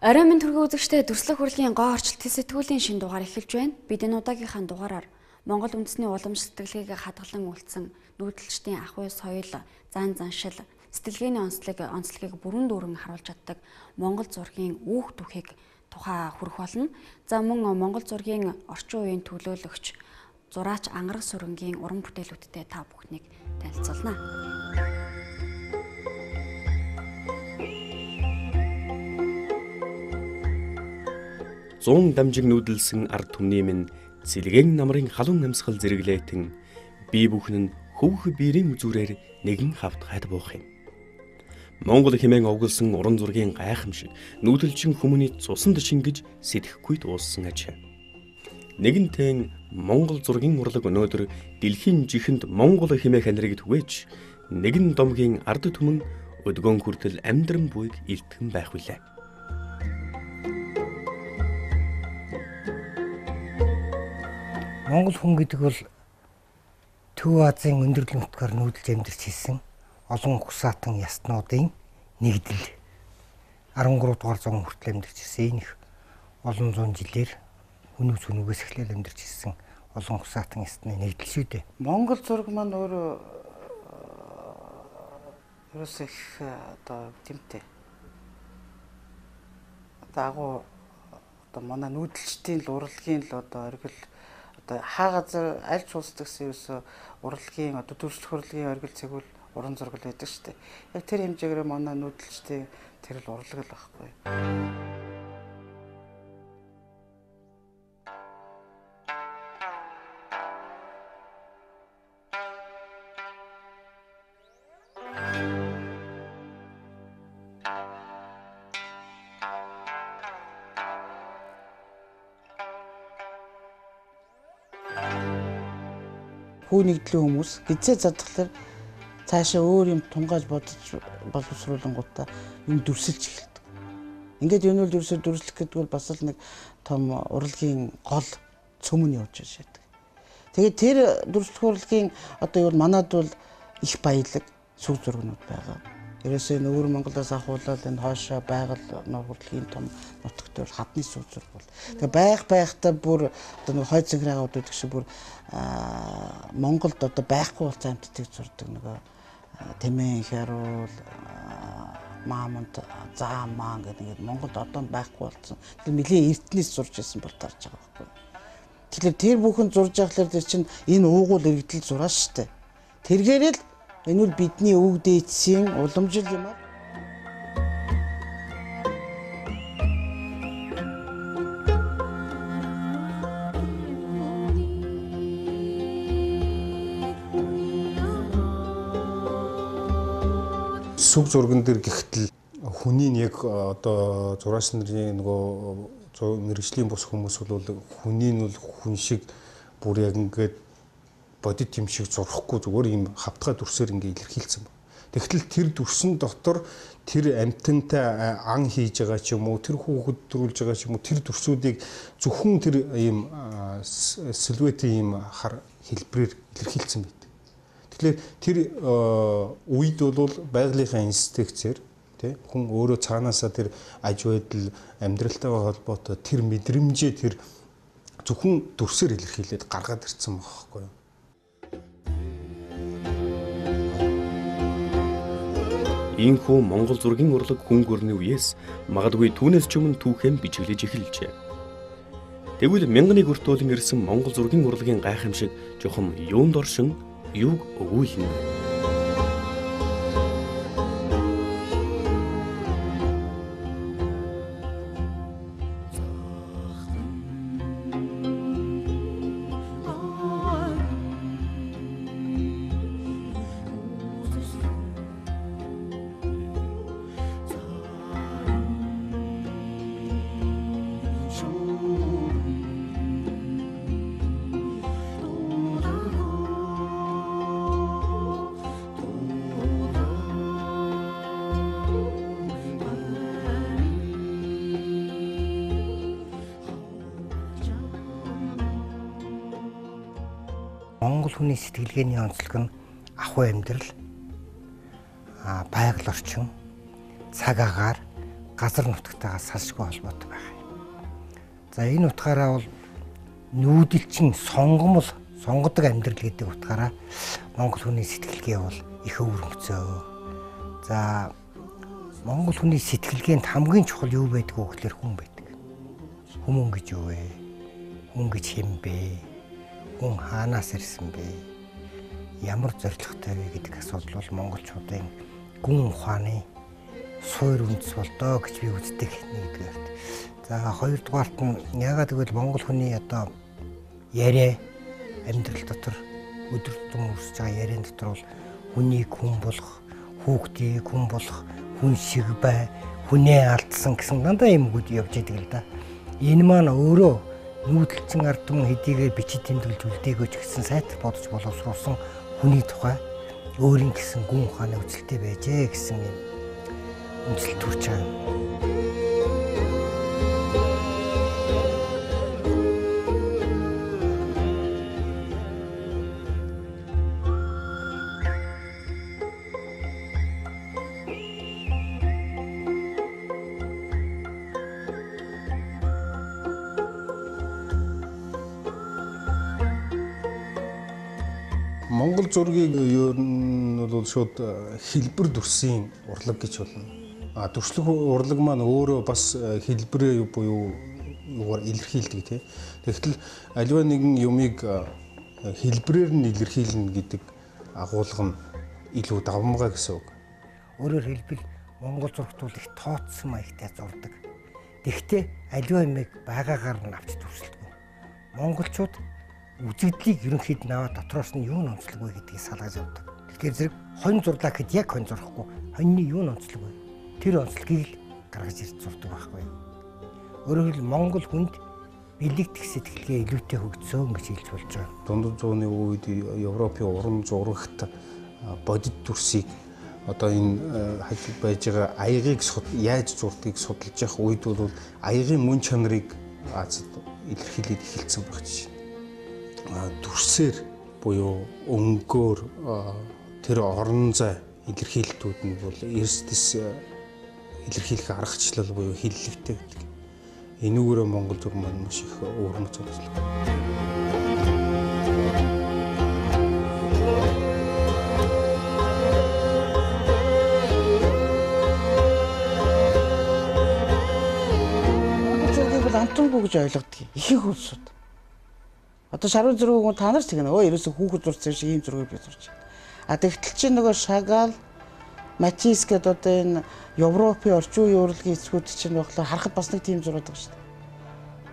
Оройн мэнд хүргэн үзэгчтэй дүрслэх хурлын гоо орчлт сэтгүүлийн шинэ дугаар эхэлж байна. Бид энэ удаагийнхаа дугаараар Монгол үндэсний уламжлалт сэтгэлгээг хадгалан үлдсэн нүүдэлчдийн ахуй соёл, зан заншил, сэтгэлгээний онцлогийг бүрэн дүүрэн харуулж чаддаг Монгол зургийн үүх түүхийг тухай хүрэх болно. За мөн Монгол зургийн орчин үеийн төлөөлөгч зураач Ангараг Сүрэнгийн уран бүтээлүүдтэй та бүхнийг танилцуулна. Зуун дамжиг нүүдэлсэн ард түмний минь цэлгэн намрын халуун амьсгал зэрэглээтэн бие бүхэн нь хөвөх биерийн үзүүрээр нэгэн хавтгайд буух юм. Монгол хэмээн овголсон уран зургийн гайхамшиг нүүдэлчин хүмүүний цусанд шингэж сэтгэхгүй дууссан аж. Нэгэнтэн Монгол зургийн урлаг өнөөдөр дэлхийн жихэнд Монгол хэмээх анирыг түгээж нэгэн домгийн ард түмэн өдгөн хүртэл амьдран буйг илтгэн байх билээ. Монгол хүн гэдэг бол Төв Азийн өндөрлөн нутгаар нүүдэлж амьдарч ирсэн олон хусаатан ястнуудын нэгдэл. 13 дугаар зуун хүртэл амьдарч ирсэн. Энэ их олон зуун жилээр хүнүү зүнүүгээс эхлээл амьдарч ирсэн олон хусаатан ястны нэгдэл шүү дээ. Монгол зураг маань өөрөө ерөөс их одоо тэмтэй. Одоо агуу одоо манай нүүдэлчдийн л урлагийн л одоо оргил одоо хаа газар аль ч улс гэсэн ерөөсөө урлагийн одоо төрөлх урлагийн оргил цэгүүл уран зураг л байдаг шүү дээ. Яг тэр хэмжээгээр манай нүүдэлчдийн тэр л урлаг л байхгүй. Хүү нэгдлийн хүмүүс гизээ задглаар цаашаа өөр юм тунгааж бодож боловсруулангуудаа юм дүрсэлж эхэлдэг. Ингээд энэ бол ерөөсөө дүрслэх гэдэг бол бас л нэг том урлагийн гол цөм нь явж шаадаг. Тэгээд тэр дүрслэх урлагийн одоо юу манад бол их баялаг сүг зургнууд байгаа. Ерөөсөө энэ өвөр Монголоос ахуулаад энэ хойшоо байгаль урлагийн том нутагт бол хадны сүг зураг бол. Тэгээ байх байхдаа бүр одоо нэг хойд цэнхрээгаа удаадаг шиг бүр Монголд одоо байхгүй болсон амьтдыг зурдаг нөгөө тэмээн хяруул мамонт заамаа гэдэг ингээд Монголд одоо байхгүй болсон. Тэр нэлээд эртнээс зурж исэн бол тарж байгаа байхгүй. Тэгэхээр тэр бүхэн зурж явахлаар тэр чинь энэ уугуул иргэдэл зураа штэ. Тэргээрэл энэ бол бидний өвөг дээдсийн уламжил юм аа. Сүг зурган дээр гэхтэл хүний яг одоо зураач нарын нөгөө мэргэжлийн бус хүмүүс бол хүний нь бол хүн шиг бүр яг ингээд бодит юм шиг зурхгүй зүгээр ийм хавтгай дүрсээр ингээ илэрхийлсэн байна. Тэгтэл тэр дүрсэн дотор тэр амьтантай ан хийж байгаа ч юм уу, тэр хүүхэд төрүүлж байгаа ч юм уу, тэр дүрсүүдийг зөвхөн тэр ийм силуэтийн ийм хар хэлбэрээр илэрхийлсэн байдаг. Тэгэхээр тэр үед бол байгалийнхаа инстинктээр тий хүн өөрөө цаанаасаа тэр аж байдал амьдралтайгаа холбоотой тэр мэдрэмжээ тэр зөвхөн дүрсээр илэрхийлээд гаргаад ирсэн байхгүй юу? Ийхүү Монгол зургийн урлаг хүн гүрний үеэс магадгүй түүнээс ч өмнө түүхэн бичиглэж эхэлжээ. Тэгвэл мянганы өртөөлөн ирсэн Монгол зургийн урлагийн гайхамшиг чухам юунд оршин юуг өгүүлнэ вэ? Монгол хүний сэтгэлгээний онцлог нь ахуй амьдрал, байгаль орчин, цаг агаар, газар нутагтайгаа салшгүй холбоотой байх юм. За энэ утгаараа бол нүүдэлчин сонгомол сонгодог амьдрал гэдэг утгаараа Монгол хүний сэтгэлгээ бол их өвөрмөцөө. За Монгол хүний сэтгэлгээнд хамгийн чухал юу байдаг вэ гэхээр хүн байдаг. Хүмүүн гэж юу вэ? Хүн гэж хэн бэ? Хүн хаанаас ирсэн бэ? Ямар зорилготой вэ гэдэг асуудал бол монголчуудын гүн ухааны суур үндэс болдоо гэж би үздэг нэгдүгээрт. За хоёрдугаарт нь яагаад гэвэл монгол хүний одоо яриа амьдрал дотор өдөр тутам үрсэж байгаа яриан дотор бол хүнийг хүн болох, хүүхдийг хүн болох, хүн шиг бай, хүнээ алдсан гэсэн дандаа юм үгүүд явж идэг л да. Энэ маань өөрөө нүүдэлчин ард түмэн хэдийгээр бичид тэмдэглэж үлдээгөөч гэсэн сайтар бодож боловсруулсан хүний тухай өөрийн гэсэн гүн ухааны үзэлтэй байжээ гэсэн юм үзэл төрж байгаа. Монгол зургийг ер нь бол шууд хэлбэр дүрсийн урлаг гэж болно. А дүрслэх урлаг маань өөрөө бас хэлбэрээ буюу юугаар илэрхийлдэг тий. Тэгтэл аливаа нэгэн юмыг хэлбэрээр нь илэрхийлнэ гэдэг агуулга нь илүү давамгай гэсэн үг. Өөрөөр хэлбэл монгол зурагт бол их тооцсон маягтай зурдаг. Тэгэхдээ аливаа юмыг байгаагаар нь авч дүрсэлдэг. Монголчууд үзэгдлийг ерөнхийд нь аваад дотроос нь юу нь онцлог вэ гэдгийг салгаж авдаг. Тэгэхээр зэрэг хонь зурлаа гэхэд яг хонь зурхгүй, хоньны юу нь онцлог вэ? Тэр онцлогийг л гаргаж ирж зурдаг байхгүй. Өөрөөр хэлбэл монгол хүнд бэлэгдэх сэтгэлгээ илүүтэй хөгжсөн гэж хэлж болж байгаа. Дунд зууны үед Европын уран зурагт бодит дүрсийг одоо энэ хажууд байж байгаа аягийг яаж зурдгийг судалж явах үед бол аягийн мөн чанарыг Азад илэрхийлээд эхэлсэн байх жишээ. Дүрсээр буюу өнгөөр тэр орон зай илэрхийлэлтүүд нь бол эрсдэс илэрхийлэх аргачлал буюу хиллэгтэй байдаг. Энүүгээрээ монгол зураг маань маш их өвөрмөц онцлог. Монгол зургийг бол антомгүй гэж ойлгодог ихэнх улсууд. Одоо шарвын зургийг та нар ч тэгнэ. Өө ерөөсөө хүүхэд зурсан шиг ийм зургийг би зурж байна. А тэгтэл чи нөгөө Шагал, Матис гэдэг одоо энэ Европын орчин үеийн урлагийн эцгүүд чинь болохоор харахад бас нэг тийм зураг байгаа шүү дээ.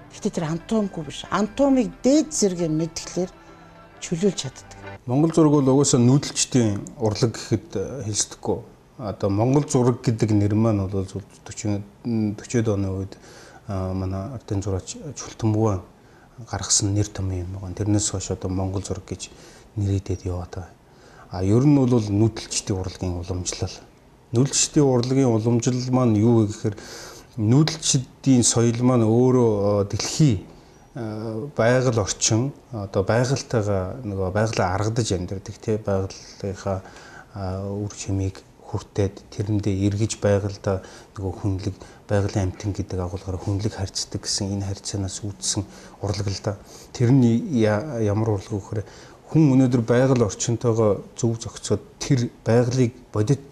Гэхдээ тэр анатомгүй биш. Анатомыг дээд зэрэг мэдгэлээр чөлөөлж чаддаг. Монгол зураг бол угаасаа нүүдэлчдийн урлаг гэхэд хэлсдэггүй. Одоо монгол зураг гэдэг нэр маань бол 40-д оны үед манай ардын зураач Чүлтэмбүн гаргасан нэр том юм байгаа. Тэрнээс хойш одоо монгол зураг гэж нэрийдээд яваад байгаа. А ер нь бол нүүдэлчдийн урлагийн уламжлал. Нүүдэлчдийн урлагийн уламжлал маань юу вэ гэхээр нүүдэлчдийн соёл маань өөрөө дэлхий байгаль орчин одоо байгальтайгаа нөгөө байгалаа аргадаж амьдардаг тий байгалийнхаа үр чимийг хүртээд тэрэндээ эргэж байгальдаа нөгөө хүнлэг байгалийн амьтан гэдэг агуулгаар хүнлэг харьцдаг гэсэн энэ харьцаанаас үүдсэн урлаг л да. Тэр нь ямар урлаг вэ гэхээр хүн өнөөдөр байгаль орчинтойгоо зөв зохицоод тэр байгалийг бодит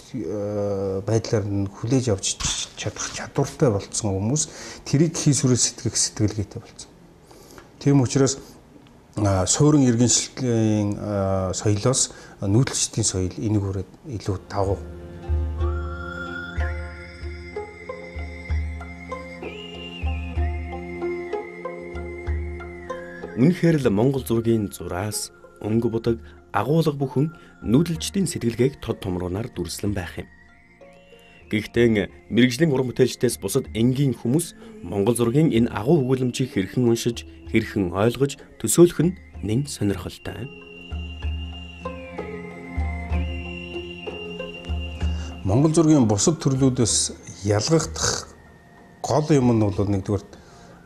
байдлаар нь хүлээж авч чадах чадвартай болцсон хүмүүс тэрийг хийсвэрээ сэтгэх сэтгэлгээтэй болцсон. Тийм учраас суурин иргэншлийн соёлоос нүүдэлчдийн соёл энэгээр илүү давуу. Үнэхээр л монгол зургийн зураас, өнгө будаг, агуулга бүхэн нүүдэлчдийн сэтгэлгээг тод томруунаар дүрслэн байх юм. Гэхдээ мэргэжлийн уран бүтээлчдээс бусад энгийн хүмүүс монгол зургийн энэ агуу өгүүлэмжийг хэрхэн уншиж, хэрхэн ойлгож төсөөлөх нь нэн сонирхолтой. Монгол зургийн бусад төрлүүдээс ялгагдах гол юм нь бол нэгдүгээр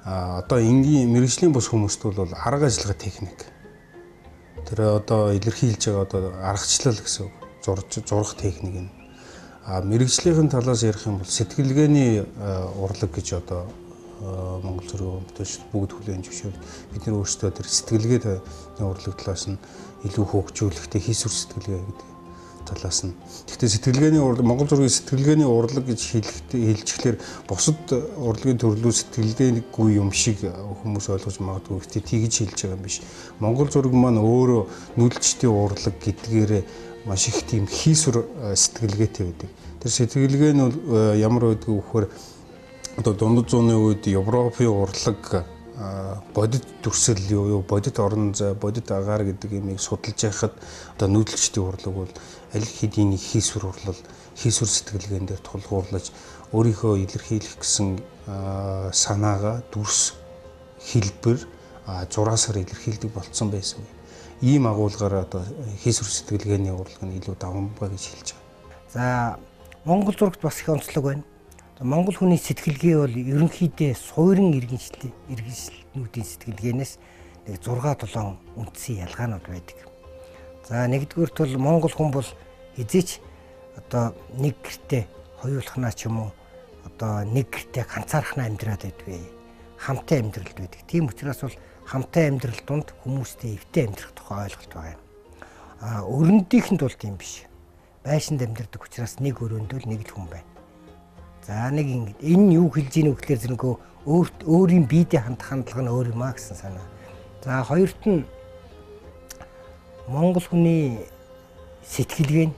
одоо энгийн мэргэжлийн бус хүмүүст бол арга ажиллагаа техник. Тэр одоо илэрхийлж байгаа одоо аргачлал гэсэн үг. Зурах техник нь. А мэргэжлийн талаас ярих юм бол сэтгэлгээний урлаг гэж одоо Монгол зургийн бүтээлчид бүгд хүлээн зөвшөөрч бид нар өөрсдөө тэр сэтгэлгээний урлаг талаас нь илүү хөгжүүлэхтэй хийсвэр сэтгэлгээ гэдэг талаас нь. Гэхдээ сэтгэлгээний урлаг Монгол зургийн сэтгэлгээний урлаг гэж хэлчихлээр бусад урлагийн төрлүүд сэтгэлгээгүй юм шиг хүмүүс ойлгож магадгүй. Гэхдээ тэгж хэлж байгаа юм биш. Монгол зураг маань өөрөө нүүдэлчдийн урлаг гэдгээрээ маш их тийм хийсвэр сэтгэлгээтэй байдаг. Тэр сэтгэлгээ нь ямар байдгийг вөхөр одоо дунд зууны үед Европын урлаг бодит дүрсэл юу бодит орон зай, бодит агаар гэдэг юмыг судалж байхад одоо нүүдэлчдийн урлаг бол аль хэдийн хийсвэр урлал, хийсвэр сэтгэлгээн дээр тулгуурлаж өөрийнхөө илэрхийлэх гэсэн санаагаа дүрс, хэлбэр, зураасаар илэрхийлдэг болцсон байсан. Ийм агуулгаар одоо хийсвэр сэтгэлгээний урлаг нь илүү давамгай гэж хэлж байгаа. За Монгол зурагт бас их онцлог байна. Монгол хүний сэтгэлгээ бол ерөнхийдөө суурин иргэншлүүдийн сэтгэлгээнээс нэг 6 7 үндсэн ялгаанууд байдаг. За нэгдүгüүрт бол монгол хүн бол хэзээ ч одоо нэг гэртээ хоёулахнаа ч юм уу одоо нэг гэртээ ганцаархнаа амьдраад байдгүй. Хамтын амьдралд байдаг. Тийм учраас бол хамтын амьдрал донд хүмүүстэй эвтэй амьдрах тухай ойлголт байгаа юм. А өрөндийнхэнд бол тийм биш. Байшинд амьдардаг учраас нэг өрөөнд л нэг л хүн байна. За нэг ингэ энэ юу хэлж ийн вэ гэхээр зэрэгөө өөрийн биедээ хандах хандлага нь өөр юм а гэсэн санаа. За хоёрт нь монгол хүний сэтгэлгээ нь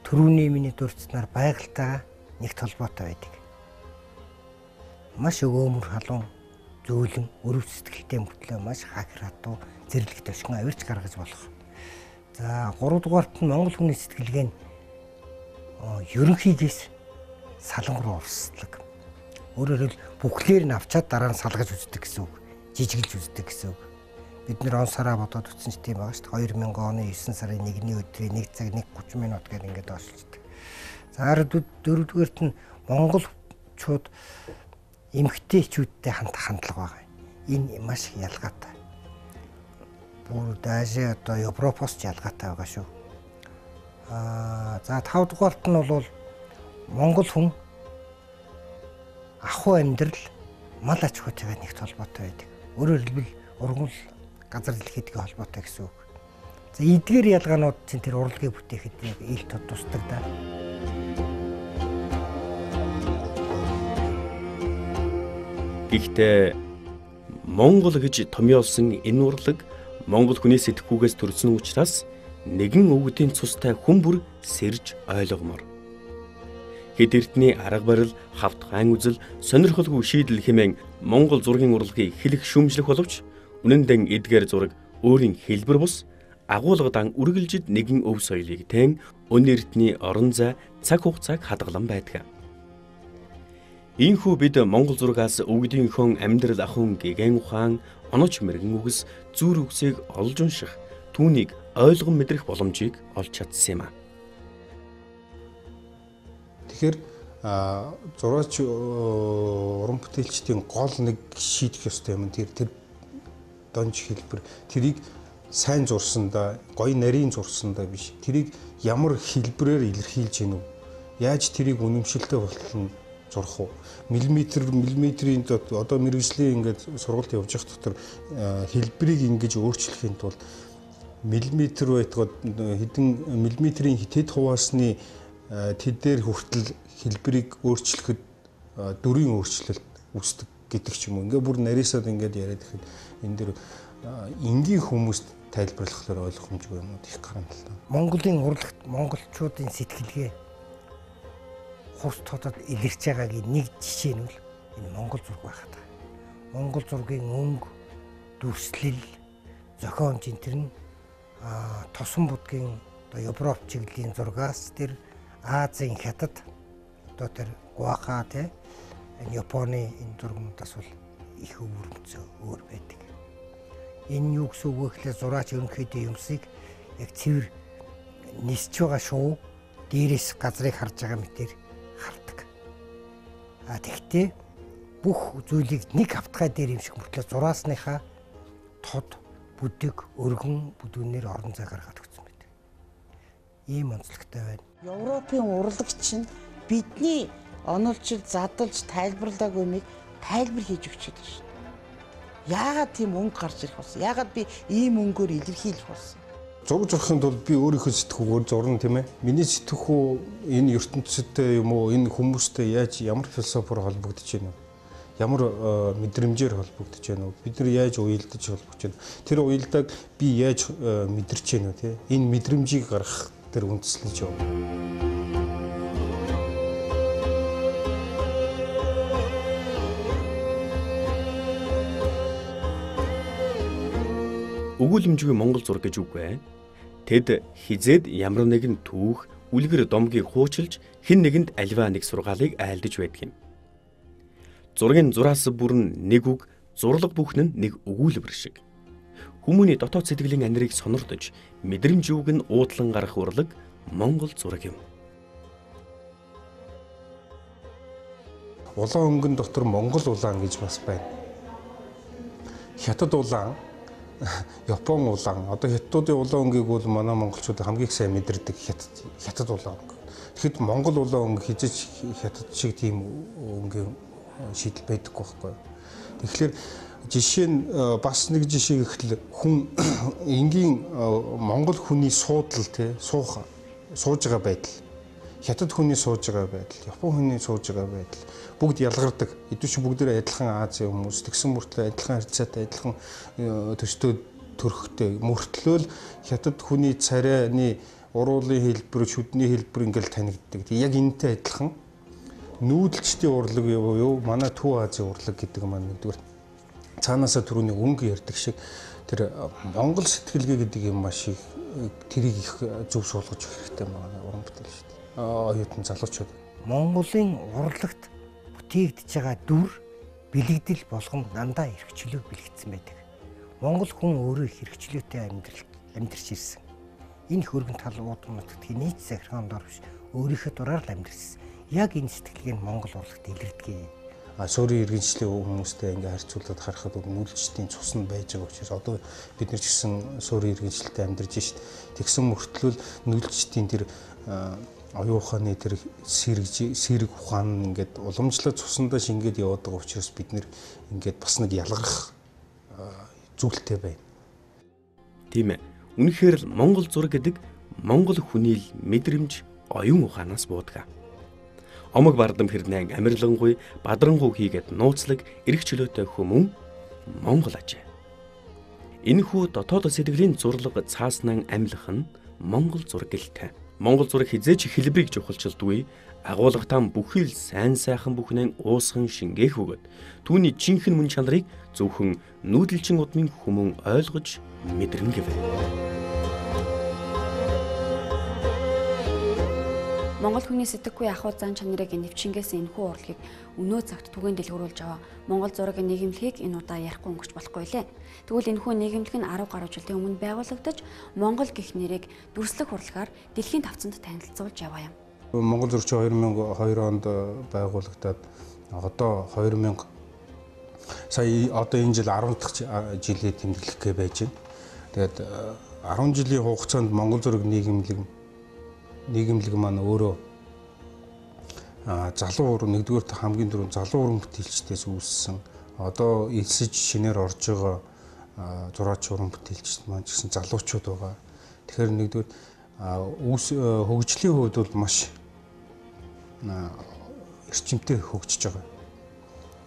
түрүүний миний дурдсанаар байгальтайгаа нэг толботой байдаг. Маш өгөөмөр халуун зөөлөн өрөв сэтгэлтэй мөртлөө маш хахир хатуу зэрлэг төвшгөн авирч гаргаж болох. За гуравдугаарт нь монгол хүний сэтгэлгээ нь ерөнхийдээс салан руу урсдаг. Өөрөөр хэлбэл бүхлээр нь авчаад дараа нь салгаж үздэг гэсэн үг. Жижиглж үздэг гэсэн үг. Бид нэр он сараа бодоод үтсэн ч тийм байгаа шүү дээ. 2000 оны 9 сарын 1-ний өдрийн 1 цаг 1:30 минут гэдэг ингээд доошлцдаг. За дөрөвдүгээрт нь монголчууд эмэгтэйчүүдтэй хандах хандлага байгаа. Энэ маш их ялгаатай. Бүр дайшаа одоо Европоос ч ялгаатай байгаа шүү. За 5 дугаарт нь бол монгол хүн ахуй амьдрал мал аж ахуйтайгаа нэг холбоотой байдаг. Өөрөөр хэлбэл ургамал газар дэлхийдээ холбоотой гэсэн үг. За эдгээр ялгаанууд чинь тэр урлагийг бүтээхэд яг ил тод тусдаг да. Гэхдээ Монгол гэж томьёолсон энэ урлаг монгол хүний сэтгхүүгээс төрсөн учраас нэгэн өвгдийн цустай хүн бүр сэрж ойлгомоор. Хэд эрдний арга барил, хавтгайн үзэл, сонирхолгүй шийдэл хэмээн Монгол зургийн урлагийг хэлэх шүүмжлэх боловч үнэн дээр эдгээр зураг өөрийн хэлбэр бус агуулгадан үргэлжид нэгэн өв соёлыг тэн өн эрдний орон зай, цаг хугацааг хадгалан байдаг. Ийхүү бид Монгол зургаас өвгдийнхөө амьдрал ахуйн гэгэн ухаан, оноч мэрэгэн үгс, зүүр үгсийг олж унших, түүнийг ойлгон мэдрэх боломжийг олж чадсан юм а. Тэгэхээр зураач уран бүтээлчдийн гол нэг шийдэх ёстой юм тэр донж хэлбэр тэрийг сайн зурсандаа, гоё нарийн зурсандаа биш. Тэрийг ямар хэлбэрээр илэрхийлж гинүү? Яаж тэрийг үнэмшилтэй болтол нь зурх уу? Миллиметрийн одоо мэргэжлийн ингээд сургалт явж явах дотор хэлбэрийг ингэж өөрчлөхийн тулд миллиметр байтугай хэдэн миллиметрийн тэд хуваасны тэд дээр хүртэл хэлбэрийг өөрчлөхөд дүрийн өөрчлөлт үүсдэг гэдэг ч юм уу. Ингээ бүр нарийсаад ингээд яриад ихэд энэ дэр энгийн хүмүүст тайлбарлахлаар ойлгомжгүй юмнууд их гарна л та. Монголын урлагт монголчуудын сэтгэлгээ хурц тодод илэрч байгаагийн нэг жишээ нь бол энэ монгол зураг байхад. Монгол зургийн өнгө, дүрслэл, зохиомж энэ төр нь тосон будгийн одоо Европ чиглэлийн зургаас тэр Азийн хятад одоо тэр гуаха тий энэ Японы энэ зургуудаас бол их өвөрмцөө өөр байдаг. Энэ юу гэсэн үг вэ гэхлээр зураач ерөнхийдөө юмсыг яг цэвэр нисч байгаа шуу дээрээс газрыг харж байгаа мэтэр хардаг. А тэгтээ бүх зүйлийг нэг хавтгай дээр юм шиг мөртлөө зураасныхаа тод бүдэг өргөн бүдүүнээр орон зай гаргаад өгсөн байдаг. Ийм онцлогтой байна. Европын урлаг чинь бидний онолжил, задалж, тайлбарлаагүй юмыг тайлбар хийж өгч байдаг шүү дээ. Яагаад тийм өнгө гарч ирэх болсон? Яагаад би ийм өнгөөр илэрхийлэх болсон? Зураг зурхын тулд би өөрийнхөө сэтгүүгээр зурна, тийм ээ. Миний сэтгхүү энэ ертөнцтэй юм уу, энэ хүмүүстэй яаж ямар философоор холбогдож байна вэ? Ямар мэдрэмжээр холбогдож байна вэ? Бид нар яаж уялдаж холбогдож байна? Тэр уялдааг би яаж мэдэрч байна вэ, тийм? Энэ мэдрэмжийг гаргах тэр үндэслэж явна. Өгүүлэмжгүй Монгол зураг гэж үгүй. Тэд хизээд ямар нэгэн түүх, үлгэр домгийг хуучилж хэн нэгэнд альва нэг сургаалыг айлдаж байдаг юм. Зургийн зураас бүрэн нэг үг, зурлага бүхэн нь нэг өгүүлбэр шиг. Хүмүүний дотоод сэтгэлийн анирыг сонордож, мэдрэмж үг нь уудлан гарах урлаг Монгол зураг юм. Улаан өнгөн дотор Монгол улаан гэж бас байна. Хятад улаан, Япон улаан. Одоо хятадуудын улаан өнгийг бол манай монголчууд хамгийн их сайн мэдэрдэг хятад улаан өнгө. Тэгэхэд Монгол улаан өнгө хизээч хятад шиг тийм өнгийн шийдэл байдаггүй байхгүй. Тэгэхээр жишээ нь бас нэг жишээ гэхэл хүн энгийн монгол хүний суудлал тий суух сууж байгаа байдал, хятад хүний сууж байгаа байдал, Япон хүний сууж байгаа байдал бүгд ялгардаг. Идэвч бүгдээрээ адилхан Азийн хүмүүс, тэгсэн мөртлөө адилхан харьцаатай, адилхан төстэй төрхтэй мөртлөө л хятад хүний царайны уруулын хэлбэр, шүдний хэлбэр ингээл танигддаг. Яг энэтэй адилхан нүүдэлчдийн урлаг юу, манай Төв Азийн урлаг гэдэг маань нэгдүгээр цаанаасаа түрүүний өнгө ярьдаг шиг тэр монгол сэтгэлгээ гэдэг юм маш их тэрийг их зөв суулгаж өгөх хэрэгтэй манай уран бүтээл шүү дээ. Оюутан залуучууд Монголын урлагт бүтээгдэж байгаа дүр бэлэгдэл болгон дандаа эрх чөлөө бэлэгдсэн байдаг. Монгол хүн өөрөө их эрх чөлөөтэй амьдарч ирсэн. Энэ хөргөн тал уудам нутагт нийт захиргаан дор биш өөрийнхөө дураар л амьдарсан. Яг энэ сэтгэлгээ нь Монгол урлагт илэрдэг. Суурийн иргэншлийн хүмүүстэй ингээ харьцуулаад харахад нүүдэлчдийн цус нь байж байгаа учраас одоо бид нар ч гэсэн суурийн иргэншилтэй амьдарч шít. Тэгсэн мөртлөө нүүдэлчдийн тэр оюун ухааны тэр сэрэг ухаан нь ингээд уламжлал цусандаа шингээд яваад байгаа учраас бид нэр ингээд бас нэг ялгарх зүйлтэй байна. Тийм ээ. Үнэхээр л Монгол зураг гэдэг Монгол хүний л мэдрэмж оюун ухаанаас буудаг. Омог бардам хэрнэн амирлангүй бадрангуй хийгээд нууцлаг эрх чөлөөтэй хүмүүн Монгол ажээ. Энэхүү дотоод сэтгэлийн зурлага цааснан амьлах нь Монгол зураг гэлтэй. Монгол зураг хизээч хэлбэрийг чухалчилдгүй, агуулгатаа бүхий л сайн сайхан бүхнээ уусган шингээх бөгөөд түүний жинхэнэ мөн чанарыг зөвхөн нүүдэлчин удмын хүмүүн ойлгож мэдэрнэ гэв. Монгол хүний сэтгэхгүй ахуй зан чанарыг нэвчингээс энэхүү урлагийг өнөө цагт түгээн дэлгэрүүлж аваа. Монгол зургийн нийгэмлэгийг энэ удаа ярихгүй өнгөрч болохгүй лээ. Тэгвэл энэхүү нийгэмлэг нь 10 гаруй жилийн өмнө байгуулагдаж, Монгол гих нэрийг дүрслэх урлагаар дэлхийн тавцанд танилцуулж яваа юм. Монгол зурагч 2002 онд байгуулагдаад одоо 2000 сая одоо энэ жил 10 дахь жилээ тэмдэглэх гээ байж байна. Тэгээд 10 жилийн хугацаанд Монгол зураг нийгэмлэг маань өөрөө залуу уран нэгдүгээр хамгийн түрүүнд залуу уран бүтээлчдээс үүссэн. Одоо элсэж шинээр орж байгаа зураач уран бүтээлчд маань ч гэсэн залуучууд байгаа. Тэгэхээр нэгдүгээр хөгжлийн хувьд бол маш эрчимтэй хөгжиж байгаа.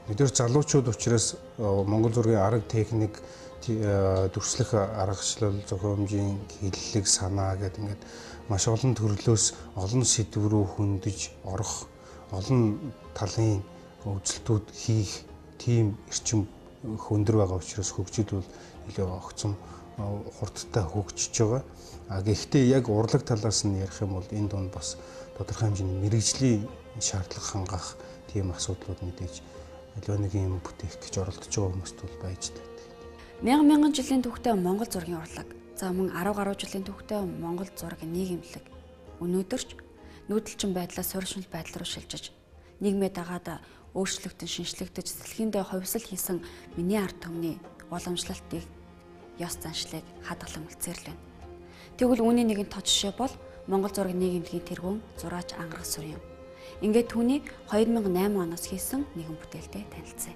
Нэгдүгээр залуучууд учраас Монгол зургийн арга техник, дүрслэх аргачлал, зохиомжийн хэллэг, санаа гэдэг ингээд маш олон төрлөөс олон сэдв рүү хөндөж орох, олон талын үзэлтүүд хийх тийм эрчим өндөр байгаа учраас хөгжил бол илүү огцом хурдтай хөгжиж байгаа. А гэхдээ яг урлаг талаас нь ярих юм бол энэ дунд бас тодорхой хэмжээний мэргэжлийн шаардлага хангах тийм асуудлууд мэдээж аливаа нэг юм бүтээх гэж оролдож байгаа хүмүүст бол байж байдаг. Мянган мянган жилийн түүхтэй Монгол зургийн урлаг, за мөн 10 гаруй жилийн түүхтэй Монгол зургийн нийгэмлэг өнөөдөрч нүүдэлчин байдлаас суурьшмал байдал руу шилжиж, нийгмээ дагаад өөрчлөгдөн шинжлэгдэж дэлхийдээ хувьсал хийсэн миний ард түмний уламжлалтыг ёс заншлыг хадгалан үлдсээр л байна. Тэгвэл үүний нэгэн тод жишээ бол Монгол зураг нийгэмлэгийн тэргүүн зураач Ангараг Сүр юм. Ингээд түүний 2008 оноос хийсэн нэгэн бүтээлтэй танилцъя.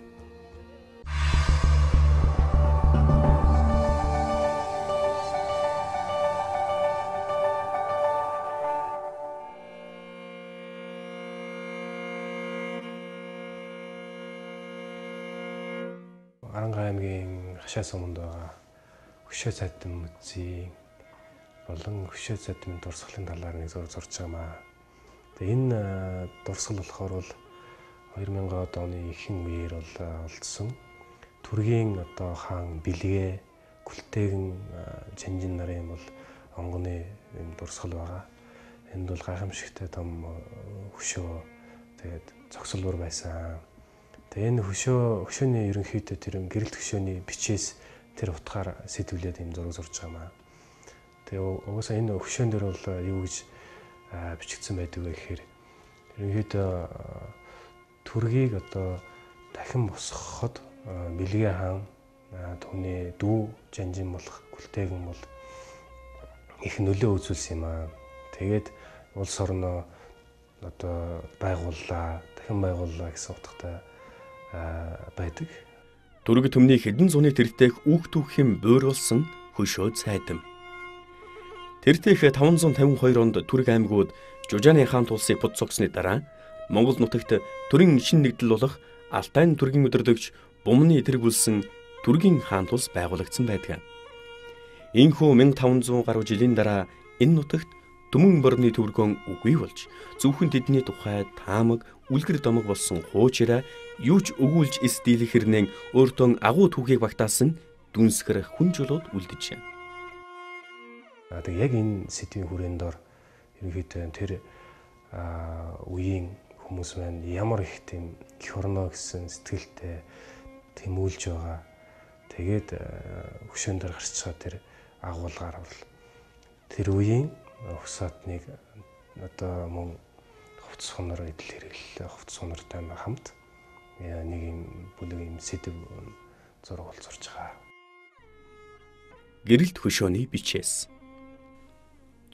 Аранга аймгийн Хашаа суманд байгаа Хөшөө цайдам музейн болон Хөшөө цайдмын дурсгалын талаар нэг зураг зурж байгаамаа. Тэгээ энэ дурсгал болохоор бол 2000-ад оны ихэнх үеэр бол олдсон. Түргийн одоо хаан Бэлгээ, Гүлтээгэн Чанжин нарын бол онгоны юм дурсгал байгаа. Энд бол гайхамшигтай том хөшөө тэгээд зогсолбор байсан. Тэгээ энэ хөшөөний ерөнхийдөө тэр гэрэлт хөшөөний бичээс тэр утгаар сэтвлээд юм зураг зурж байгаамаа. Тэгээ угаасаа энэ хөшөөн дээр бол юу гэж бичигдсэн байдаг вэ гэхээр ерөнхийдөө түргийг одоо дахин босгоход Бэлгээ хаан түүний дүү Жанжин болох Гүлтээгэн бол их нөлөө үзүүлсэн юм аа. Тэгээд улс орноо одоо байгууллаа, дахин байгууллаа гэсэн утгатай байдаг. Түрэг түмний хэдэн зууны тэртех үүх түүхийн бууруулсан хөшөө цайдам. Тэртех 552 онд Түрэг аймагуд Жужааны хаан тулсыг пуд цогсны дараа Монгол нутагт төрийн шин нэгдэл болох Алтайн түргийн өдөрдөгч Бумны тэргүүлсэн Түргийн хаан тулс байгуулагдсан байдаг. Ийхүү 1500 гаруй жилийн дараа энэ нутагт Түмэн борны төвөргөн үгүй болж зөвхөн тэдний тухай таамаг үлгэр домог болсон хуучираа юу ч өгүүлж эс дийлэх хэрнэн өөртөө агуу түүхийг багтаасан дүнсгэр хүн чулууд үлджээ. Тэгээ яг энэ сэдвийн хүрээнд дор ерөнхийдөө тэр үеийн хүмүүс маань ямар их тийм эх орноо гэсэн сэтгэлтэй тэмүүлж байгаа. Тэгээд хөшөөн дээр гарч байгаа тэр агуулгаар бол тэр үеийн Ухсаатныг одоо мөн хувцас хунар идэл хэрэглээ хувцас хунартай хамт нэг юм бүлэг юм сэдв зураг бол зурж байгаа. Гэрэлт хөшөөний бичээс.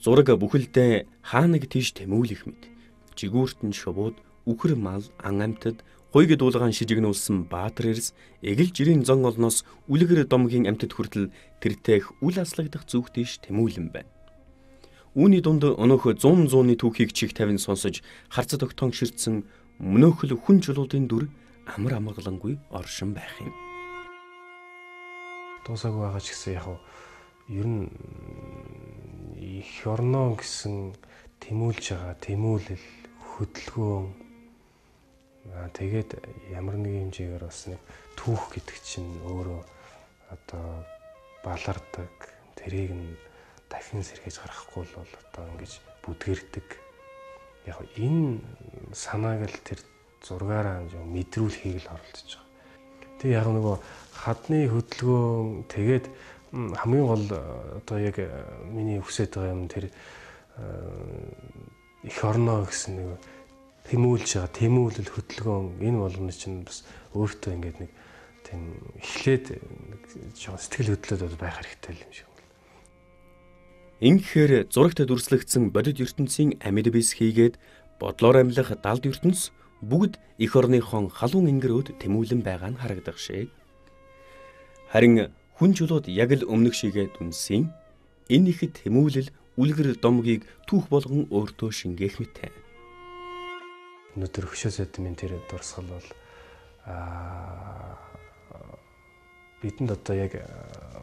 Зураг бүхэлдээ хаа нэг тийш тэмүүлэх мэт. Жигүүрт нь шувууд, үхэр мал, ан амьтад, гуйг дуулгаан шижигнүүлсэн Баатар эрс, эгэл жирийн зон олноос үлгэр домгийн амьтад хүртэл тэртээх үл аслагдах зүг тийш тэмүүлэн байна. Үүний дунд өнөөх 100-ны түүхийг чих тавин сонсож харц тогтоон ширтсэн мөнөөхөл хүн чулуудын дүр амар амгалангүй оршин байх юм. Дуусаагүй байгаа ч гэсэн яг ер нь эх орноо гэсэн тэмүүлж байгаа тэмүүлэл хөдөлгөөн тэгээд ямар нэгэн хэмжээгээр бас нэг түүх гэдэг чинь өөрөө одоо балардаг, тэрийг нь дахин сэргээж гаргахгүй бол одоо ингэж бүдгэрдэг. Яг энэ санааг л тэр зургаараа мэдрүүлэхийг л оролдож байгаа. Тэгээ яг нөгөө хадны хөдөлгөөн тэгээд хамгийн гол одоо яг миний хүсэж байгаа юм тэр эх орноо гэсэн нэг тэмүүлж байгаа тэмүүлэл хөдөлгөөн энэ болгоно чинь бас өөртөө ингээд нэг тийм эхлээд нэг жоохон сэтгэл хөдлөлөд байх хэрэгтэй юм шиг. Ингэхээр зурагт дүрслэгдсэн бодит ертөнцийн амьд бис хийгээд бодлоор амьлах далд ертөнц бүгд эх орныхон халуун ингэрүүд тэмүүлэн байгаа нь харагдах шиг. Харин хүн чулууд яг л өмнөх шигээ дүнсийн энэ их тэмүүлэл үлгэр домгийг түүх болгон өөртөө шингээх мэт. Өнөөдөр хөшөө цайдмын тэр дурсгал бол бидэнд одоо яг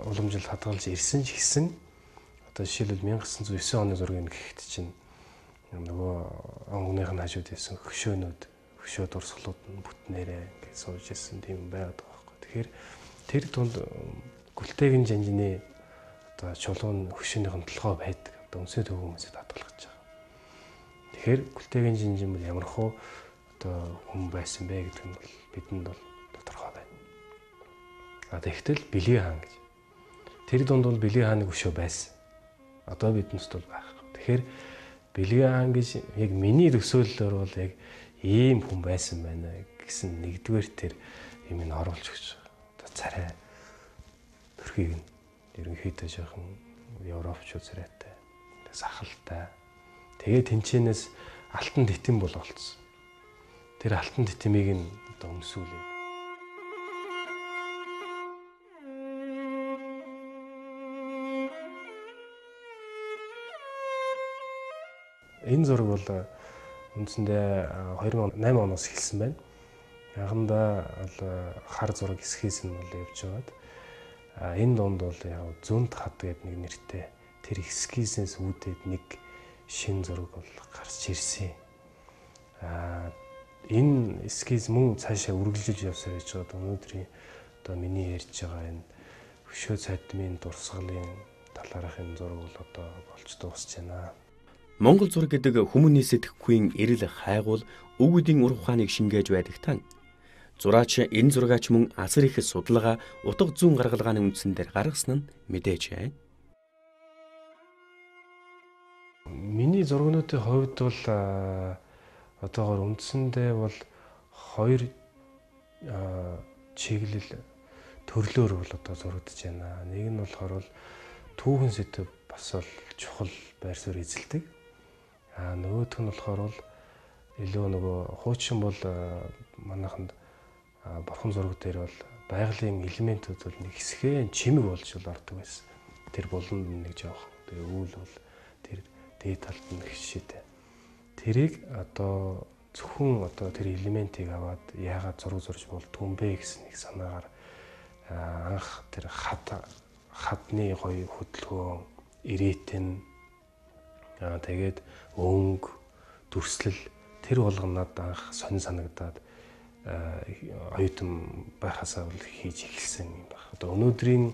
уламжлал хадгалж ирсэн ч гэсэн одоо жишээлбэл 1909 оны зургийг гэхэд чинь нөгөө онгоных нь хажууд байсан хөшөөнүүд, хөшөө дурсгалууд нь бүтнээрээ ингээд сууж ирсэн тийм байгаад байгаа байхгүй. Тэгэхээр тэр тунд Гүлтээгэн жанжины одоо чулуун хөшөөнийх нь толгой байдаг. Одоо үнсээ төвөө хүмүүсэд хадгалах гэж байгаа. Тэгэхээр Гүлтээгэн жанжин бол ямар хуу одоо хүн байсан бэ гэдэг нь бол бидэнд бол тодорхой байна. А тэгтэл Бэлгээ хаан гэж. Тэр дунд бол Бэлгээ хааны хөшөө байсан. Одоо биднээс бол байхгүй. Тэгэхээр Бэлгээ хаан гэж яг миний төсөөллөөр бол яг ийм хүн байсан байна гэсэн нэгдүгээр тэр юм ин оруулж өгч байгаа. Одоо царай төрхийг нь ерөнхийдөө жоохон европчууд царайтай, сахалтай. Тэгээ тэнчэнээс алтан титэм бол олцсон. Тэр алтан титмийг нь одоо өмсүүлээ. Энэ зураг бол үндсэндээ 2008 оноос эхэлсэн байна. Анхандаа бол хар зураг эскиз нь бол явж байгаад энэ дунд бол яг зүнт хад гэдэг нэг нэртэй тэр эскизээс үүдээд нэг шин зураг бол гарч ирсэн. Энэ эскиз мөн цаашаа үргэлжилж явсаар байж байгаад өнөөдрийн одоо миний ярьж байгаа энэ хөшөө цайдмын дурсгалын талаарх энэ зураг бол одоо болж дуусч байна. Монгол зураг гэдэг хүмүүний сэтгэхүйн эрэл хайгуул өвгүүдийн ур ухааныг шингээж байдаг тань. Зураач энэ зургаач мөн асар их судалгаа утга зүүн гаргалгааны үндсэн дээр гаргасан нь мэдээж. Миний зургнуудын хувьд бол одоогоор үндсэндээ бол хоёр чиглэл төрлөөр бол одоо зурагдаж байна. Нэг нь болохоор бол түүхэн сэдэв бас бол чухал байр суурь эзэлдэг. Нөгөөх нь болохоор бол илүү нөгөө хуучин бол манайханд бурхан зураг дээр бол байгалийн элементүүд бол нэг хэсгээр чимэг болж бол ордог байсан. Тэр буланд нэг жоох. Тэгээ үүл бол тэр дээд талд нь их жишээтэй. Тэрийг одоо зөвхөн одоо тэр элементийг аваад яагаад зураг зурж болдгүй юм бэ гэсэн нэг санаагаар анх тэр хадны гоё хөдөлгөөн, ирээтэн, тэгээд өнгө, дүрслэл тэр болгонод анх сонин санагдаад оюутан байхасаа бол хийж эхэлсэн юм байна. Одоо өнөөдрийн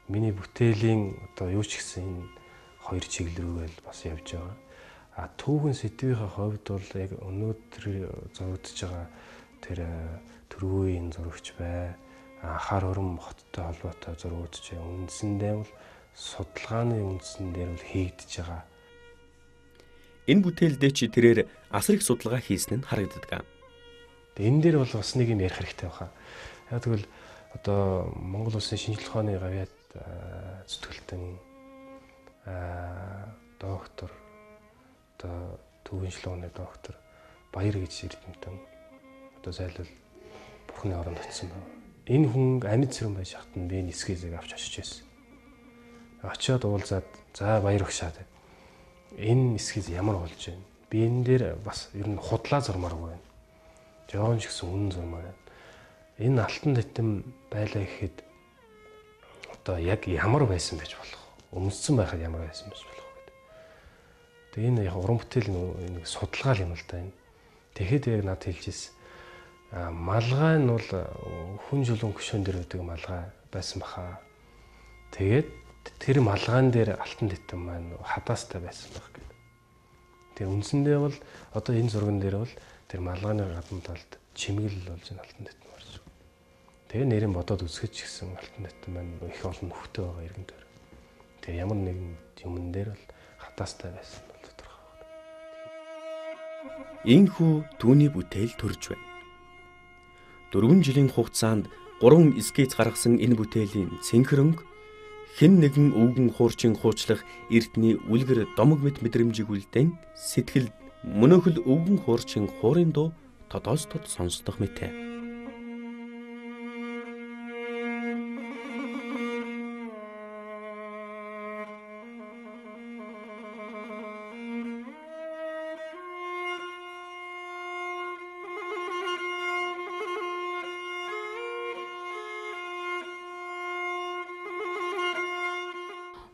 миний бүтээлийн одоо юу ч гэсэн энэ хоёр чиглэл рүүгээ л бас явж байгаа. А түүхэн сэдвийнхээ хувьд бол яг өнөөдөр зурагдж байгаа тэр төрвийн зурагч бай. Хар өрөм хоттой холбоотой зургууд ч үндсэндээ бол судалгааны үндсэн дээр бол хийгдэж байгаа. Энэ бүтээлдээ чи тэрээр асар их судалгаа хийсэн нь харагддаг. Энэ дээр бол бас нэг юм ярих хэрэгтэй байна. Яг тэгвэл одоо Монгол улсын шинжлэх ухааны гавьяат зүтгэлтэн доктор одоо төвийн шинжлэх ухааны доктор Баяр гэж эрдэмтэн одоо зайлвал бурхны оронд очсон байна. Энэ хүн амьд цэрэн байж хатан би энэ эскизийг авч очиж байсан. Очиод уулзаад за Баяр өгшаад энэ эскиз ямар болж байна? Би энэ дээр бас ер нь худлаа зурмааргүй байна. Жоон ч гэсэн үнэн зурмаар байна. Энэ алтан титэм байлаа гэхэд одоо яг ямар байсан байж болох вэ? Өмссөн байхад ямар байсан байж болох вэ гэдэг. Тэгээ энэ яг уран бүтээл нэг судалгаа юм л да энэ. Тэгэхэд яг надад хэлж ирсэн. Малгай нь бол хүн жулуун хөшөөн дээр байдаг малгай байсан баха. Тэгээд тэр малгайн дээр алтан титэм маань хадаастай байсан байх гэдэг. Тэгээ үндсэндээ бол одоо энэ зурган дээр бол тэр малгайны гадна талд чимэглэл болж энэ алтан титэм орж байгаа. Тэгээ нэрийн бодоод үзэхэд ч гэсэн алтан титэм маань их олон нөхтэй байгаа иргэн дээр. Тэгээ ямар нэгэн юмн дээр бол хадаастай байсан бол тодорхой байна. Ийхүү түүний бүтээл төрж байна. 4 жилийн хугацаанд 3 эскиз гаргасан энэ бүтээлийн цэнхэр өнгө хэн нэгэн өвгөн хуурчин хуучлах эртний үлгэр домог мэт мэдрэмжийг үлдээн сэтгэл мөнөөхөл өвгөн хуурчин хуурын дуу тодоос тод сонсдох мэтэ.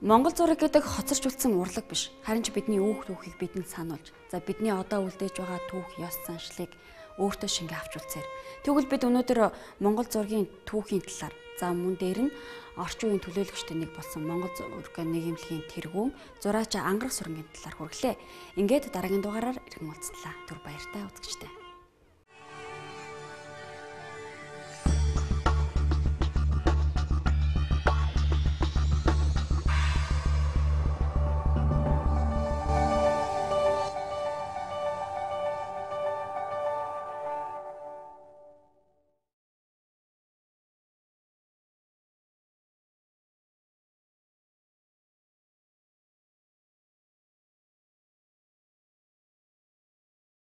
Монгол зураг гэдэг хоцорч үлдсэн урлаг биш. Харин ч бидний үүх түүхийг бидэнд сануулж, за бидний одоо үлдээж байгаа түүх, ёс заншлыг өөртөө шингээ авч үлцээр. Тэгвэл бид өнөөдөр Монгол зургийн түүхийн талаар, за мөн дээр нь орчин үеийн төлөөлөгчтэй нэг болсон Монгол зураг нийгэмлэгийн тэргүүн зураач Ангараг Сурангийн талаар хүргэлээ. Ингээд дараагийн дугаараар иргэн уулзлаа. Түр баяртай үзэгчдээ.